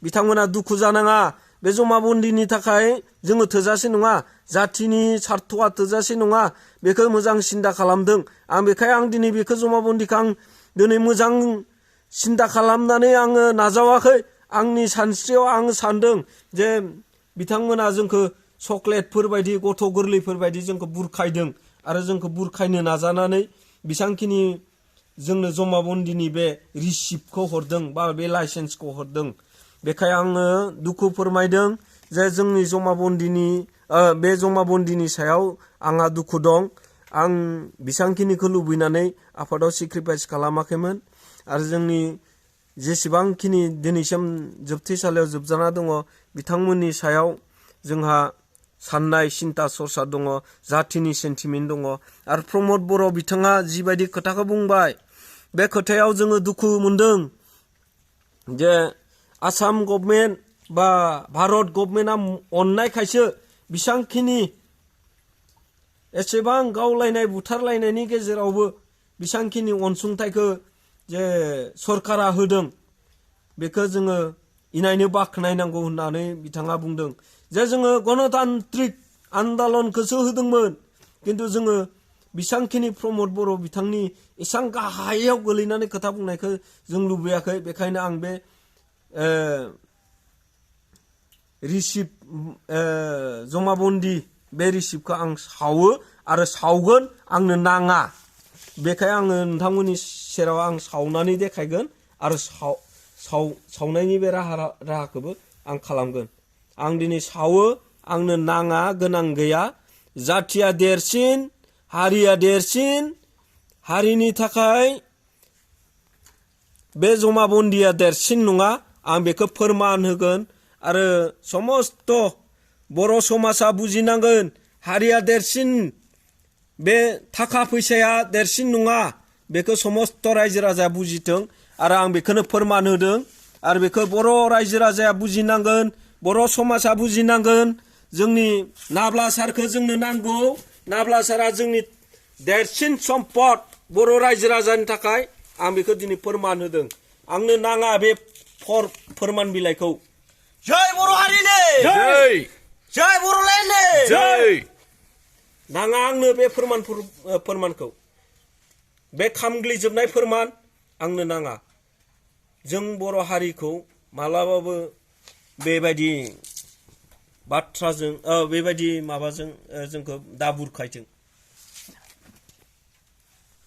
बिथांमोना दुखु जानाङा बे जमाबन्दिनि थाखाय जोङो थोजासे नङा जाथिनि सार्थआ थोजासे नङा बेखौ मोजां सिन्था खालामदों आं बेखायनो आं दिनै बेखौ जमाबन्दिखौ आं दिनै मोजां सिन्था खालामनानै आङो नाजावाखै आंनि सानस्रियाव आं सानदों जे बिथांमोना जोंखौ चक्लेटफोर बायदि गथ' गोरलैफोर बायदि जोंखौ बुरखायदों आरो जोंखौ बुरखायनो नाजानानै बेसांखिनि जोंनो जमाबन्दिनि बे रिसिप्टखौ हरदों बा बे लाइसेन्सखौ हरदों बेखायनो आङो दुखु फोरमायदों जे जोंनि बे जमाबन्दिनि सायाव आंहा दुखु दं आं बेसांखिनिखौ लुबैनानै आफादाव सेक्रिफाइस खालामाखैमोन आरो जोंनि जेसेबांखिनि दिनैसिम जोबथेसालियाव जोबजाना दङ बिथांमोननि सायाव जोंहा साननाय सिन्ता सरसा दङ जाथिनि सेन्टिमेन्ट दङ आरो प्रमद बर' बिथाङा जिबायदि खोथाखौ बुंबाय बे खोथायाव जोङो दुखु मोनदों जे आसाम गभर्नमेन्ट बा भारत गभर्नमेन्टआ अननायखायसो बेसांखिनि एसेबां गावलायनाय बुथारलायनायनि गेजेरावबो बेसांखिनि अनसुंथाइखौ जे सरकारा होदों बेखौ जोङो इनायनो बाख्नायनांगौ होननानै बिथाङा बुंदों जे जोङो गणतान्त्रिक आन्दलनखौसो होदोंमोन किन्तु जोङो बेसांखिनि प्रमद बर' बिथांनि एसां गाहायाव गोलैनानै खोथा बुंनायखौ जों लुबैयाखै बेखायनो आं बे रिसिप्ट जमाबन्दी बे रिसिप्टखौ आं सावो आरो सावगोन आंनो नाङा बेखायनो आङो नोंथांमोननि सेराव आं सावनानै देखायगोन आरो सावनायनि बे राहाखौबो आं खालामगोन आं दिनै सावो आंनो नाङा गोनां गैया जाथिया देरसिन हारिया देरसिन हारिनि थाखाय बे जमाबन्दिया देरसिन नङा आं बेखौ फोरमान होगोन आरो समस्त बर' समाजा बुजिनांगोन हारिया देरसिन बे थाखा फैसाया देरसिन नङा बेखौ समस्त रायजो राजाया बुजिथों आरो आं बेखौनो फोरमान होदों आरो बेखौ बर' रायजो राजाया बुजिनांगोन बर' समाजा बुजिनांगोन जोंनि नाब्ला सारखौ जोंनो नांगौ नाब्ला सारा जोंनि देरसिन सम्पद बर' रायजो राजानि थाखाय आं बेखौ दिनै फोरमान होदों आंनो नाङा बे फोरमान बिलाइखौ जय बर' हारिनि जय जय बर'लेण्डनि जय नाङा आंनो बे फोरमानखौ बे खामग्लिजोबनाय फोरमान आंनो नाङा जों बर' हारिखौ मालाबाबो बेबायदि बाथ्राजों बेबायदि माबाजों जोंखौ दा बुरखायथों